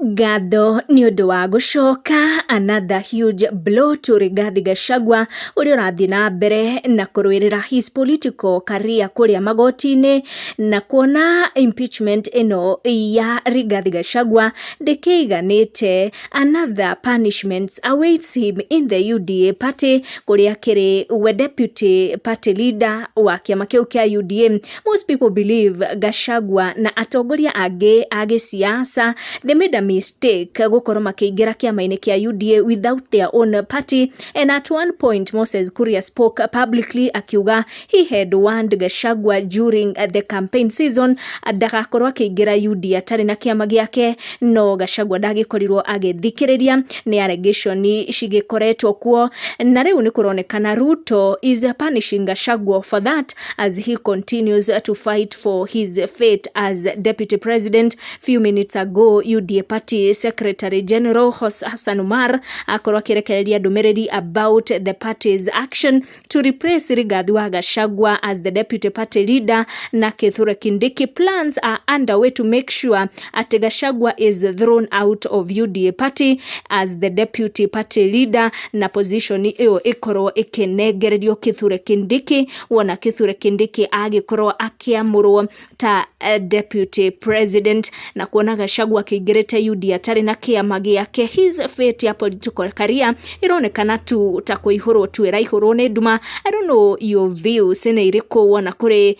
Ngatho nĩ ũndũ wa gũcoka, another huge blow to Rigathi Gachagua ũrĩa ũrathiĩ na mbere na kũrũĩrĩra his political career kũrĩa magoti-inĩ, na kuona impeachment ĩno ya Rigathi Gachagua ndĩkĩiganĩte, another punishment awaits him in the UDA party kũrĩa akĩrĩ we deputy party leader wa kĩama kĩu kĩa UDA. Most people believe Gachagua na atongoria angĩ a gĩsiasa, they made a mistake gũkorwo makĩingĩra kĩama-inĩ kĩa UDA without their own party. And at one point Moses Kuria spoke publicly akiuga he had warned Gachagua during the campaign season ndagakorwo akĩingĩra UDA atarĩ na kĩama gĩake, no Gachagua ndagĩkorirwo agĩthikĩrĩria. Nĩ allegation cigĩkoretwo kuo, na rĩu nĩ kũronekana Ruto is punishing Gachagua for that as he continues to fight for his fate as deputy president. Few minutes ago, UDA party secretary general Hassan Umar akorwo akĩrekereria ndũmĩrĩri about the party's action to replace Rigathi wa Gachagua as the deputy party leader na Kithure Kindiki. Plans are underway to make sure atĩ Gachagua is thrown out of UDA party as the deputy party leader, na position ĩyo ĩkorwo ĩkĩnengererio Kithure Kindiki, wona Kithure Kindiki agĩkorwo akĩamũrwo ta deputy president. Na kuona Gachagua akĩingĩrĩte UDA atarĩ na kĩama gĩake, his fate ya political career ĩronekana tu ta kũihũrwo tu ĩraihũrwo nĩ nduma. I don't know your views nĩ irĩkũ wona kũrĩ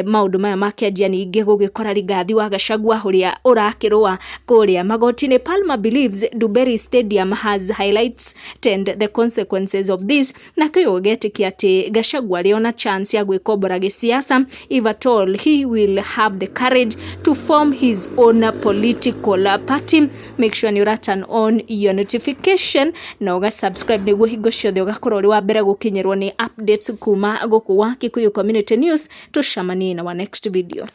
maũndũ maya makĩanjia ningĩ gũgĩkora Rigathi wa Gachagua ũrĩa ũrakĩrũa kũrĩa magoti-inĩ. Palmer believes Dubery Stadium has highlighted the consequences of this, na kĩo getĩkia atĩ Gachagua arĩ ona chance ya gwĩkombora gĩsiasa if at all he will have the courage to form his own political party. Make sure nĩ ũra turn on your notification na ũga subscribe nĩguo hingo ciothe ũgakorwo ũrĩ wa mbere gũkinyĩrwo nĩ updates kuma gũkũ wa Kikuyu Community News. Tũcemanie na wa next video.